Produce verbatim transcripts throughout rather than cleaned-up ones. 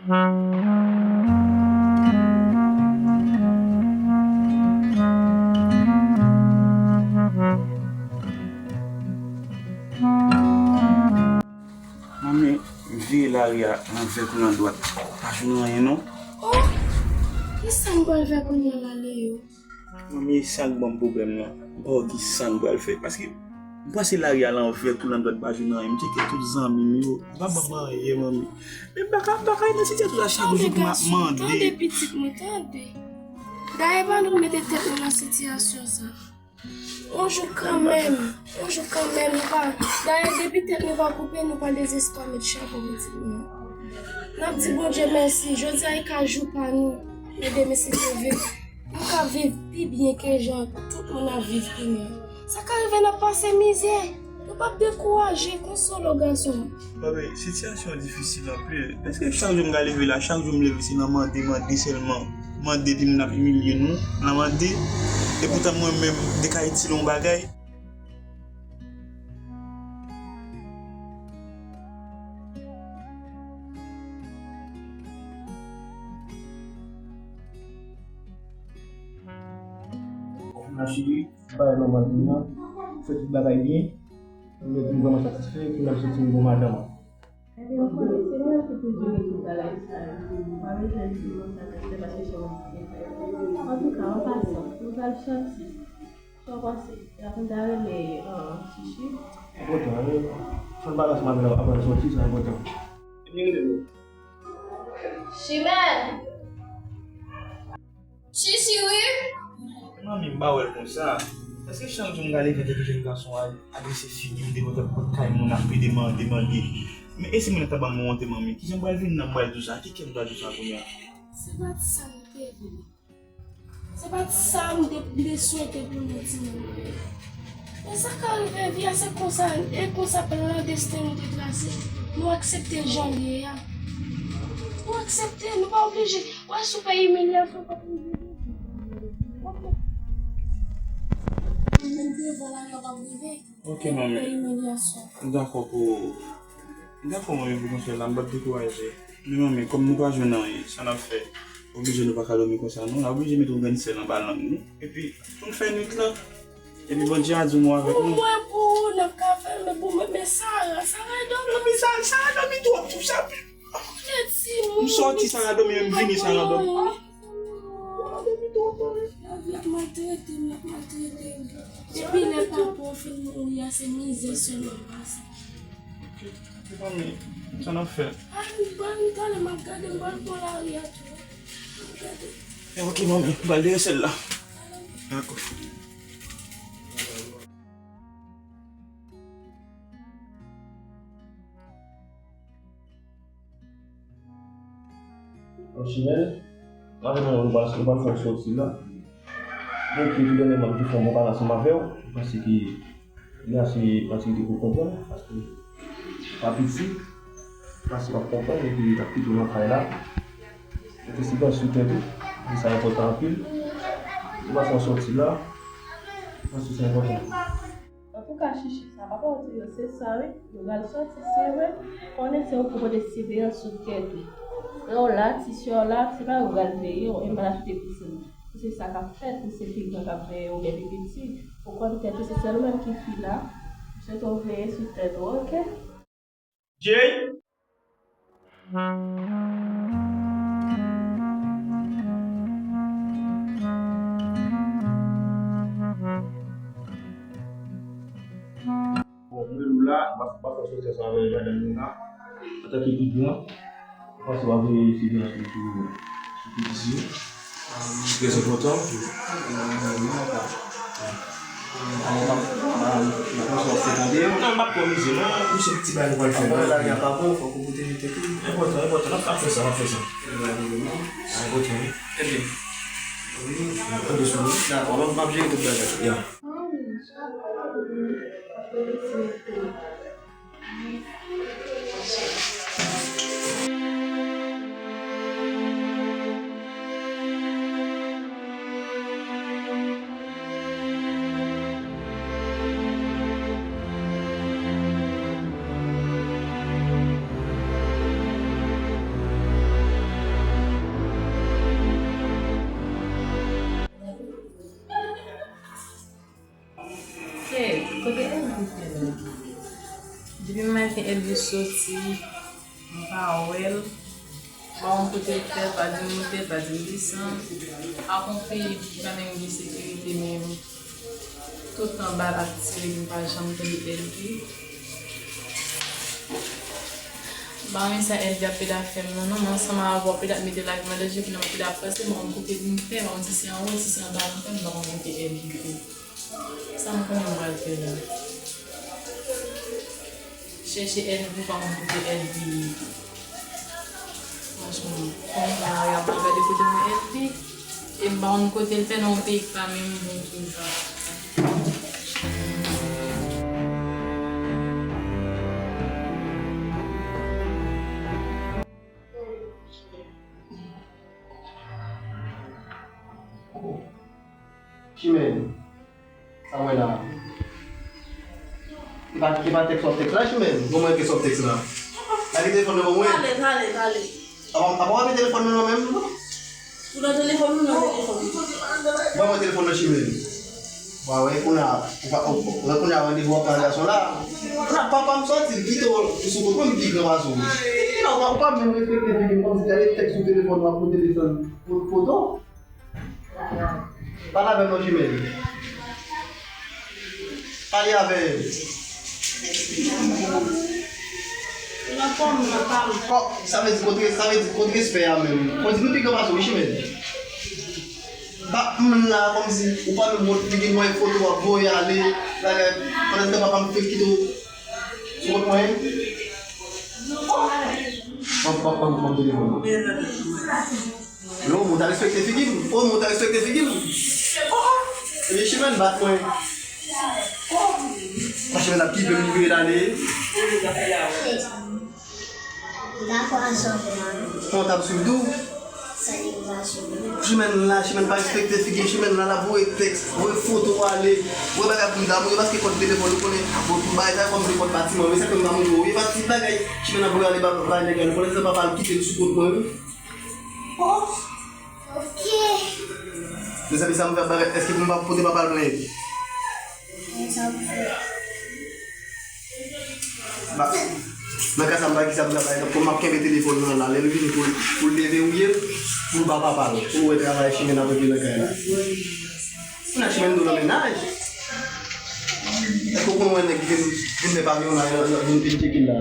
Manmi, m vire lari a lanvè kou landwat. Pa jwenn anyen non. Oh! Kisa m pral fè kounye a la, Leo? Manmi, e sa k ban m pwoblèm nan. M pa wè kisa m pral fè. Paske m pase lari a lanvè kou landwat, m pa jwenn anyen. M tcheke tout zanmi m yo. Yo pa ban m anyen, manmi. Men m pa ka, m pa ka ret nan sitiyasyon sa chak jou pou m ap mande. Tande, pitit mwen, tande. Dayè pa nou mete tèt nou nan sitiyasyon sa. On jou kanmenm, on jou kanmenm, nou pa, dayè, depi tèt nou pa koupe, nou pa dezespwa met chapo pitit nou an. N ap di Bondye mèsi, jodi a e ka jou pa nou, men demen si Dye vle, nou ka viv pi byen ke jan tout moun ap viv kounye a. Sa ka rive n ap pase mizè, nou p ap dekouraje, konsole w gason m. Babe, sitiyasyon an difisil anpil. Èske chak jou m ka leve la, chak jou m leve se nan mande, mande sèlman? Mande, epi moun ap imilye nou nan mande. Epoutan mwen menm, m te ka itil yon bagay. Ou fè nan chili, bagay nòmal kounye a, fè tout bagay byen. Mwen menm tou m vrèman satisfè, kounye a m soti m gon madanm. Ebyen, ou konnen, se mwen ki pou jere tout bagay sa yo. M pa bezwen di moun sa k ap fè paske se yon ti fè. Antouka, an pasan, nou pral sòti. Sa w panse? Epi m ta rele, ah, Chichi. Enpòtan, wi. Fò n pale ansanm avè l avan l sòti, sa enpòtan. Ebyen, rele l. Chimèn! Chichi, wi. Manmi, m pa wè l konsa. Èske chak jou m ka leve, tande jèn gason a adrese figi m devan tout pòt kay moun ap pede mande, mande? Men e si moun nan ta ban m wonte, manmi? Kijan m pral vin nan m pral di w sa? Ki kè m pral di w sa kounye a? Se pa ti sa m te vle. Se pa ti sa m te, m te swete pou nou, timoun. Men sa ka rive, vi a se konsa, e konsa plan desten nou te trase. Nou aksepte jan l ye a. Nou aksepte, nou pa oblije. Wè, si w pa imilye, fò w pa imilye. Menm devan la, yo p ap rive. Ok, manmi. Imilyasyon. M dakò pou, m dakò, manmi, pou konsèy la, m p ap dekouraje. Men, manmi, kòm nou pa jwenn anyen, sa n ap fè? Oblije nou pa ka dòmi konsa, non. N a oblije mete yon grenn sèl anba lang nou. Epi, pou n fè nwit lan. Epi, Bondye a di yon mo avèk nou. Pou mwen, pou ou, n ap ka fè l, men pou mwen, men Sara, Sara dòmi. Manmi, Sara, Sara dòmi twòp, tou sa. M sòti, Sara dòmi, men m vini, Sara dòmi. Lavi ap maltrete m, l ap maltrete m. Depi lè papa w fin mouri a, se mizè sèlman m pase. Ok, ok, manmi, sa n ap fè? Al, m pral, m talè m ap gade, m pral pran lari a tou. M ap gade. Eh, ok, manmi, m pral dèyè sèl la. Dakò. Nan chimèn, m avèk mwen, nou pral, nou pral fè yon sòti la. Donk, tou dènyèman, m te fè yon bon pale ansanm avè w, m panse ke li ase matirite pou w konprann, paske w pa piti, m panse w ap konprann, epi n ap kite w nan kay la. Mete silans sou tèt ou, e sa enpòtan anpil. Nou pral fè yon sòti la, m panse sa enpòtan. Antouka, Chichi, sa papa w di yo, se sa, wi. Yo pral sòti, se vre. Konnen se ou ki pote siveyans sou tèt ou. Frè w la, ti sè w la, se pa yo pral veye w, e m pral achte pou sèl. Si se sa k ap fèt, si se pigan k ap veye w, oubyen pi piti, ou konn tèt ou, se sèl ou menm ki fi la. M swete w veye sou tèt ou, oke? Jay? Bon, mwen menm la, m ap, m ap fè sòti ansanm avèk madanm nou la. Antanke pi gran, m panse w ap veye siveyans li sou, sou pitit li. Trè enpòtan. Alò, m ap, m ap, m ap fè tande. Non, m ap pran mize, non. Misye, ti bagay nou pral fè. Apre lari a pa bon, fòk ou pwoteje tèt ou. Enpòtan, enpòtan. N ap, n ap fè sa, n ap fè sa. Enpòtan, wi. Ebyen. N ap tande sou nou. Dakò, m ap, m ap jere tout bagay. Ya. Soti, m pa wè l. M pa konn kote l fè, pa di m moute, pa di m desann. Ak yon peyi ki pa menm gen sekirite menm. Tout tan bal ap tire, m pa janm tande Elvi. M pa renmen sa Elvi ap pede ap fè m nan, non. Mwen ansanm avè w ap pede ap mete lavi m an danje, epi nan m ap pede ap panse, m pa konn kote pou m fè, m pa konn si se anwo, si se anba m fè, m pa konn kote Elvi ye. Sa m konnen m pral fè la? Chèche Elvi, pa konn kote Elvi ye. Franchman, kòm mwen la, y ap gade kote mwen Elvi, e m pa konn kote l fè nan yon peyi k pa menm bon toujou. Chimèn, sa mwen la. E pa, e pa tèks w ap tèks la, Chimèn. Bon, mwen tèks w ap tèks la. Lage telefòn nan ban mwen. Alèz, alèz, alèz. Apa, apa w ap telefòn nan menm? Ou nan telefòn ou nan telefòn? Ban mwen telefòn nan, Chimèn. Wa wè, kounye a, ou pa, ou, ou, kounye a randevou ak gason la. Kounye a, papa m sòti, l kite w sou kont mwen, m pi gran pase w. Kounye a, ou pa, ou pa menm respekte figi m, kòmsi gade tèks sou telefòn, w ap pote desann foto. Pale avè m non, Chimèn. Pale avè m. Kò, sa vle di kote, sa vle di kote respè a menm. Kòmsi nou pi gran pase w, wi, Chimèn. Ba, m la, kòmsi, ou pa menm mont, li gen mwen foto w ap voye ale, bagay, pandan tan papa m fèk kite w sou kont mwen. Ban, ban, ban, ban m telefòn nan. Non, moun ta respekte figi m. Oh, moun ta respekte figi m. Oh, oh. Epi Chimèn bat mwen. Oh. Chimèn ap kipe m, li vire l ale. Dakò a sa w fè a. Fò w t ap swiv tou. Sa ki pa swiv. Chimèn la, Chimèn pa respekte figi, Chimèn la, l ap voye tèks, voye foto ale. Voye bagay pou m damou, paske kòd telefòn, nou konnen, bon, tout bagay sa, kòm se kòd batiman, men sa ke m damou, voye pa ti bagay, Chimèn ap voye ale ba, ba nèg la, nou konnen se papa l kite l sou kont mwen, wi. Oh! Ok. Mezanmi, sa m fè bagay, èske pou m pa pote papa l plent? Ba, nan ka sa, m pa ki sa m travay, kòm m ap kenbe telefòn nan la, lè l vini pou, pou l devewouye l, pou l ba papa l, pou l wè travay Chimèn ap regle nan kay la. Pou n a Chimèn tou nan mennaj. Èske w konn wè nèg ki vin, vin fè pavyon la, vin, vin tcheke l la?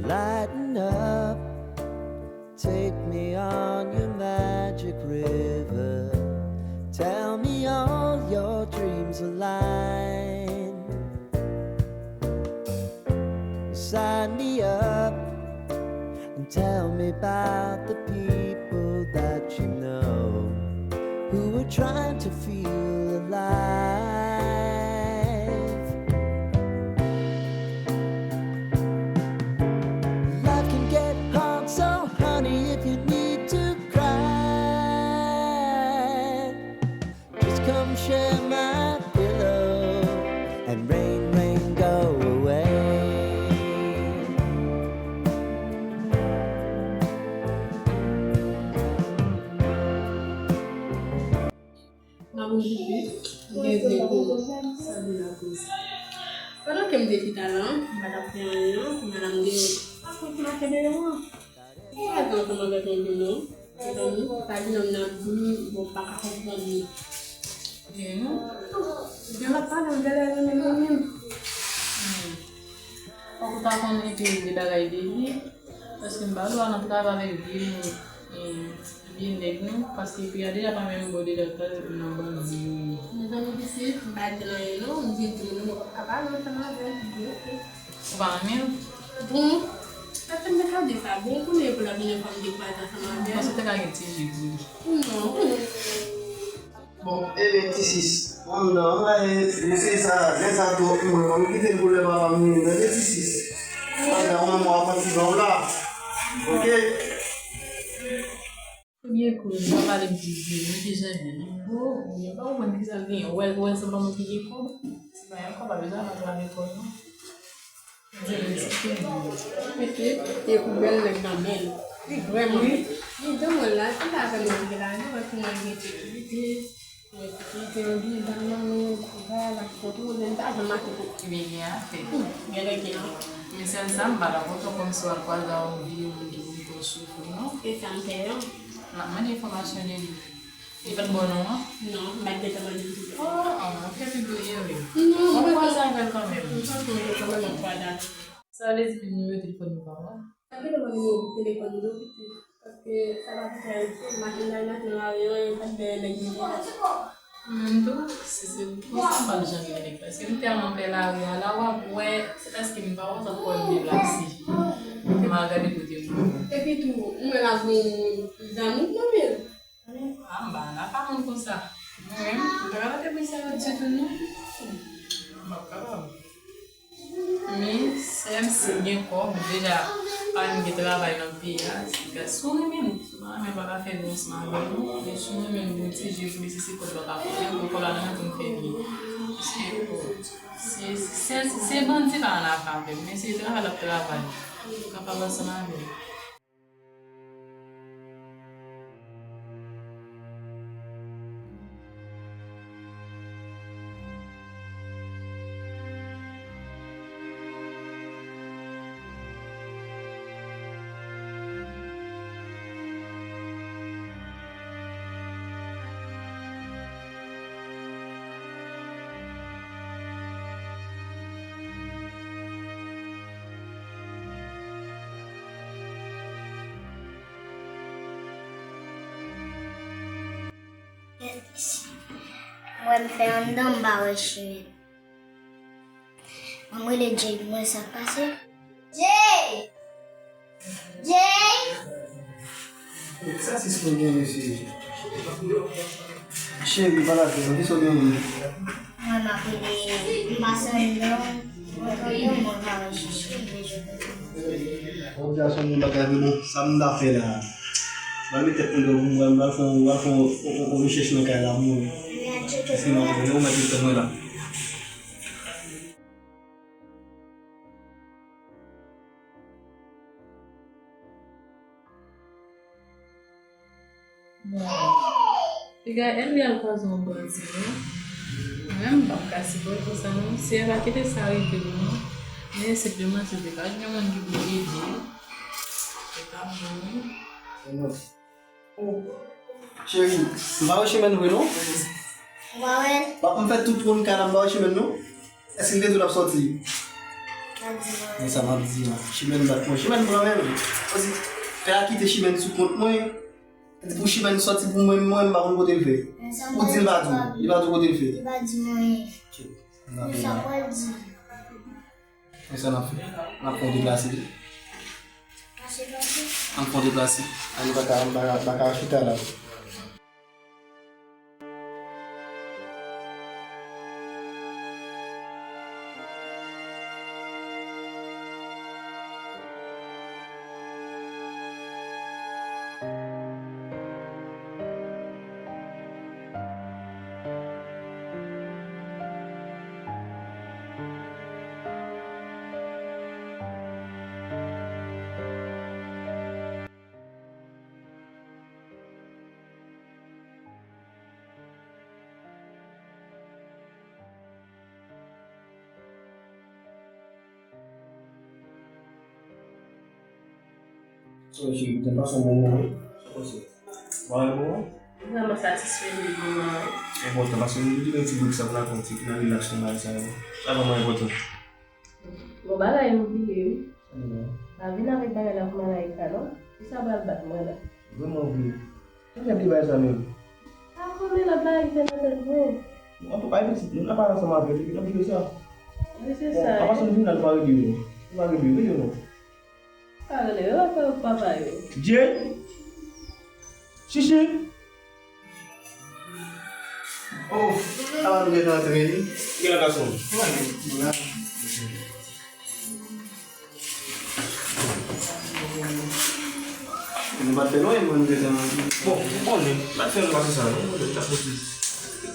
Lighten up, take me on your magic river. Tell me all your dreams align. Sign me up and tell me about the people that you know who are trying to feel alive. Life can get hard, so honey, if you need to cry, just come share my pillow and rain, rain, go away. Mwen menm, m gen de gwo sa de lakoz. Pandan ke m te chita la, m pa t ap fè anyen, kounya la m gen yon paspò ki make deyò an. Ou pa gen ansanm avèk yon vino, mezanmi, sa vino m nan di, bon, m pa ka konprann li. Vino? Vino ap pale, m genlè renmen li menm. Hmm. Fòk ou ta konn enterese bagay de li, paske m pa vle w al nan travay avèk vye, eh, vye nèg non, paske peyi a deja pa menm bon deja, nan bandi. Mezanmi pitit, m pa di l anyen non, m jis di w nou pap ka pale ansanm avè l, m di oke. Ou pa renmen l? Bon, èske m te ka di sa? Bon, kounye a pou l ap vin yon fwa m te kwaze ansanm avè l. Paske w te ka gen ti je pou li. Non. Bon, ebyen, ti sis, an nan, e, mesye sa, nèg sa twòp mwen, ban m kite l pou lè papa m vini, tande, ti sis. Pandan yon mwa, pran ti van w la. Oke? Premye kou, li pa pale m di vini, li te jan vini. Bon, mwen pa konprann kisa l genyen. Ou wè, ou wè l sanble yon moun ki gen kòb. Se pa Ankò pa bezwen al antre lekòl non. Mete, e pou bèl nèg nan men l. Li vrèman. Li dan mwen la, se la avè mwen li la, li wè kouman li mete. Li te, li te anbiye dam nan men, kouza l ap kontwole, m pa janm mache pou. Ebyen gen afè. Gen lè gen. Men sèl sa m pa dakò twòp kòmsi w al kwaze a yon vye moun ki vin pou w soufri non. Se sa m pè an. M ap mande enfòmasyon de li. Li pa t ba w non an? Non, m pa t gentan mande l tou. Oh, oh, ou fè pi byen wi. Non, mwen kwaze avè l kanmenm. M santi mwen kanmenm ap kwaze avè l. Sa vle di menm nimewo telefòn yo pa w la? Sa vle di mwen nimewo telefòn yo pitit. Paske sa pa pitit Ayiti, machin la, machin la, yo, yo pa t bèlè nèg yo. Mwen tou, si se pou sa, m pa t janm gen nèg. Paske m tèlman pè lari a, la w ap wè, se paske m pa wè sa pwòl deplase. M al gade kote m ye. Epi tou, mwen la gon zanmi nan men. Ah, m pa nan pa moun konsa. Mwen menm, m pa ka pote moun sa yo ditou non. M p ap kapab. Men, sèm si gen kòb, deja, pa gen travay nan peyi a, si w renmen l, si w pa renmen l, pa ka fè nou ansanm avè nou. Men si w renmen l, bon ti je pou li, si se kòb la ka fè, pou kòb la nan men pou n fè byen. Se, se, se, se bandi pa nan afè avè m, men se travay l ap travay. Pou kapab ansanm avè l. Mwen, m fè anndan, m pa wè Chimèn. Mwen, m rele Jay pou mwen sa k pase. Jay! Jay! Sa sispann gen, mesye. Cheri, pale avè m, kisa w genyen? Mwen, m ap rele, m pase anndan, mwen tande yon moun k ap chèche, m bezwen kote. Bon, gason, yon bagay vre, bon, sa m ta fè la. M al met tèt mwen deyò pou mwen, m al fè yon, m al fè yon, yon, yon, yon rechèch nan kay la pou mwen. Èske m ap rele w, mèt ret tann mwen la. Bon, piga Elmi al kwaze yon bandi non. Mwen menm m p ap ka sipòte sa non. Si Eva kite sa rive l non. Men senpleman si w te ka jwenn yon moun ki pou ede l, se t ap bon wi. Oh, cheri, m pa wè Chimèn vre non. Ou pa wè l? M fè tout wonn kay la, m pa wè Chimèn non. Èske li te di w l ap sòti? L ap di mwen. Men sa m ap di a. Chimèn bat mwen. Chimèn pran men m. Osi, fè a kite Chimèn sou kont mwen. Li di pou Chimèn sòti pou mwen, mwen m pa konn kote l fè. Ou di l pa di w. Li pa di w kote l fè. Li pa di mwen. Ok. Sa pral di. Men sa n ap fè. N ap fè yon deplase. N ap fè yon deplase. Ann baka, baka, baka chita la. So, cheri, te pase yon bon moman, wi. Sa pase. Mwen bon. Vrèman satisfè de moman an. Enpòtan, paske nou di gen ti bout sa pou n ap pran ti, pou n ap rilaks nan bagay sa yo. Sa vrèman enpòtan. Bon, bagay m bliye, wi. Sa nou? Pa vin avèk bagay la pou Malaika, non. Kisa pral bat mwen la? Vrèman vre. Sa fè vle bagay sa menm. Avan men lòt bagay ki fè nan tèt mwen. Antouka, e pitit, nou nan pale ansanm avè l, epi n ap jere sa. Wi, se sa. Bon, apa sa nou vin la, nou pa rele yo, non? Nou pa rele yo, rele yo, non? Pa rele yo, pa, pa, pa yo. Jay? Chichi? Oh, ala nou gentan antre, wi. Gen la gason. Mwen la. Nou pa t fè lwen, mwen, nou gentan. Bon, ou konnen, pa t fè lwen pase sa, non. Mwen ta fè ti,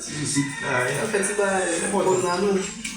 ti vizit. Ay, an fè ti bagay, bon, nan nou.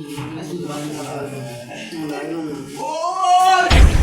Èske w pa gen sa la? Ou la, non?